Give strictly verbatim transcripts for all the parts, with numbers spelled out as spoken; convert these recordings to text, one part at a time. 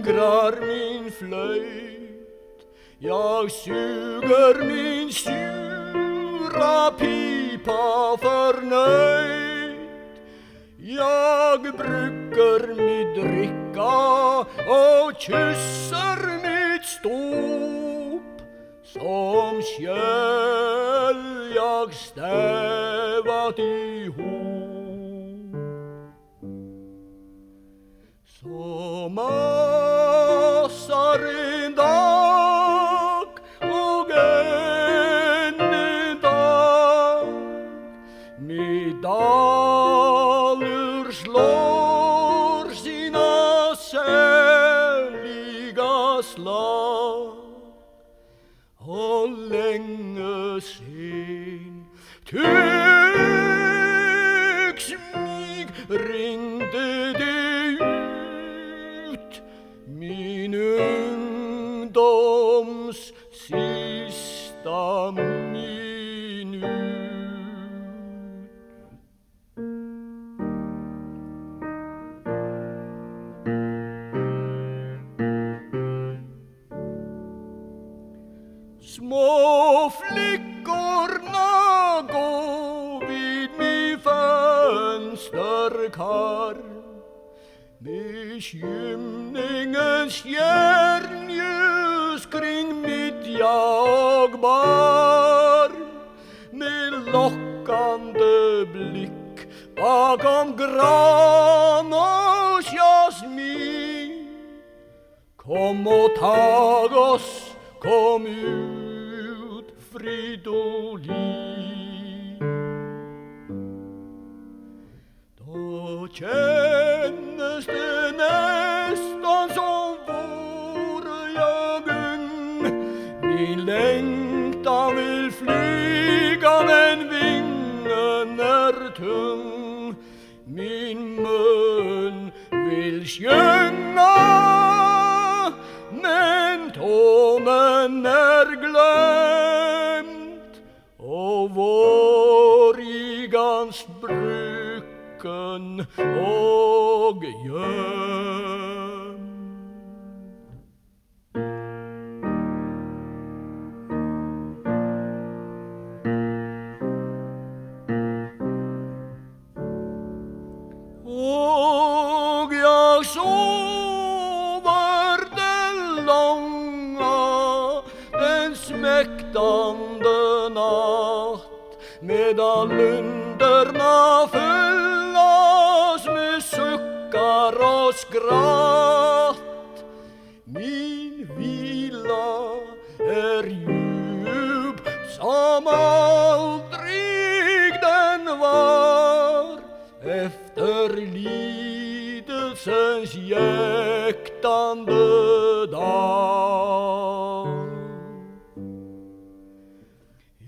Fingrar mín floyt, jag suger mín sura pipa fornøyt. Jag brygger mítt drikka og kyssir mítt stup, sum skeljak stavat í hop. So massar ein dag og enn ein dag, mítt dalur slár sína serliga slag. Og lenge síðan tyks mig ringdi tað út, mín ungdóms sista minút. Små flickorna gå vid mitt fönsterkar. Med skymningens stjärnljus kring midja og barm, med lockande blick bakom gran og jasmin. Kom og tag oss, kom út, Fridolin. Tá kennist tað næstan sum vurjagun. Mín langtan vil flúgva, men vingan er tung. Mín møn vil sjúnga, men tonan er gloymd. Og vorigans brúkn og jøvn. Og eg sov til langa, den smektandi nátt, meðan lundurnar fyllast við sukkar og skrátt. Mín vila er djúp, sum aldrig den var, eftir lidelsens jektandi dal.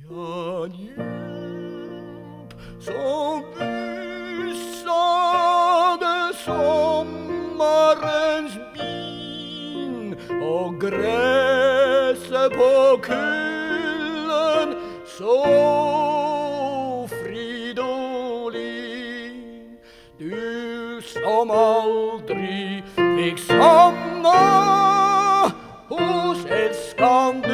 Ja, djúp, sum vissadi summarins bin og gresið á kúlum, so Fridolin. Tú sum aldri fikst sofna hos elskandi